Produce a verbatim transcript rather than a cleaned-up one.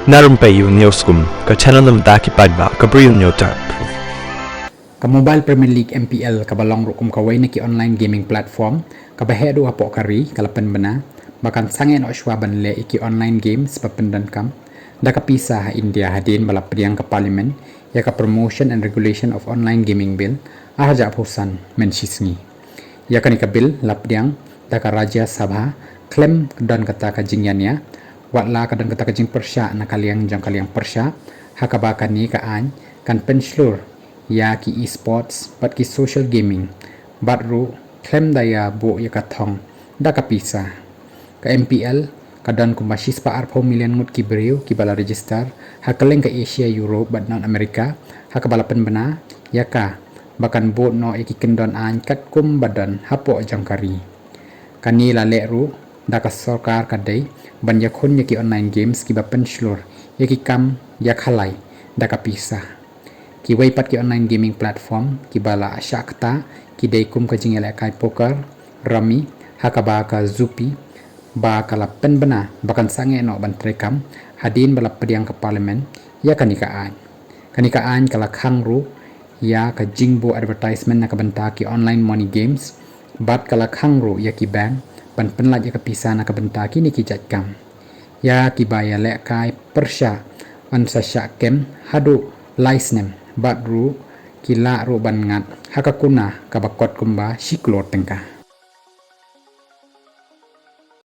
Na Rympei U News kum ka channel na bynta ki paidbah ka Bri U News Tap. Ka Mobile Premier League, M P L, kaba long ruh kum kawei na ki online gaming platform kaba heh duh hapoh ka ri, ka la pynbna ba kan sangeh noh shuwa ban leh ïa ki online games ba pyndonkam da ka pisa ha India, hadien ba la pdiang ka Parliament ïa ka Promotion and Regulation of Online Gaming Bill arhajar arphew san mynshisngi. Ïa kane ka bill la pdiang da ka Rajya Sabha khlem don kata ka jingïania, watla ka don kata ka jingpyrshah na ka liang jong ka liang pyrshah, ha kaba kane ka aiñ kan pynshlur ïa ki e-sports bad ki social gaming, bad ruh khlem da ïa buh ïa ka thong da ka pisa. Ka M P L ka don kumba shispah arphew million ngut ki briew kiba la register ha kylleng ka Asia, Europe bad North America, ha kaba la pynbna ïa ka ba kan bud noh ïa ki kyndon aiñ katkum ba don hapoh jong ka ri. Kane la leh ruh da ka sorkar ka dei ban ïakhun ïa ki online games kiba pynshlur ïa ki kam ïakhalai da ka pisa. Kiwei pat ki online gaming platform kiba la shah ktah ki dei kum ka jingïalehkai poker, rummy, ha kaba ka Zupi ba ka la pynbna ba kan sangeh noh ban treikam hadien ba la pdiang ka Parliament ïa kane ka aiñ. Kane ka aiñ ka la khang ruh ïa ka jingbuh advertisement na ka bynta ki online money games, bad ka la khang ruh ïa ki bank ban pynlait ïa ka pisa na ka bynta kine ki jait kam. Ïa kiba ïalehkai pyrshah yn sa shah kem haduh lai snem, bad ruh ki lah ruh ban ngat ha ka kuna kaba kot kumba shi klur tyngka.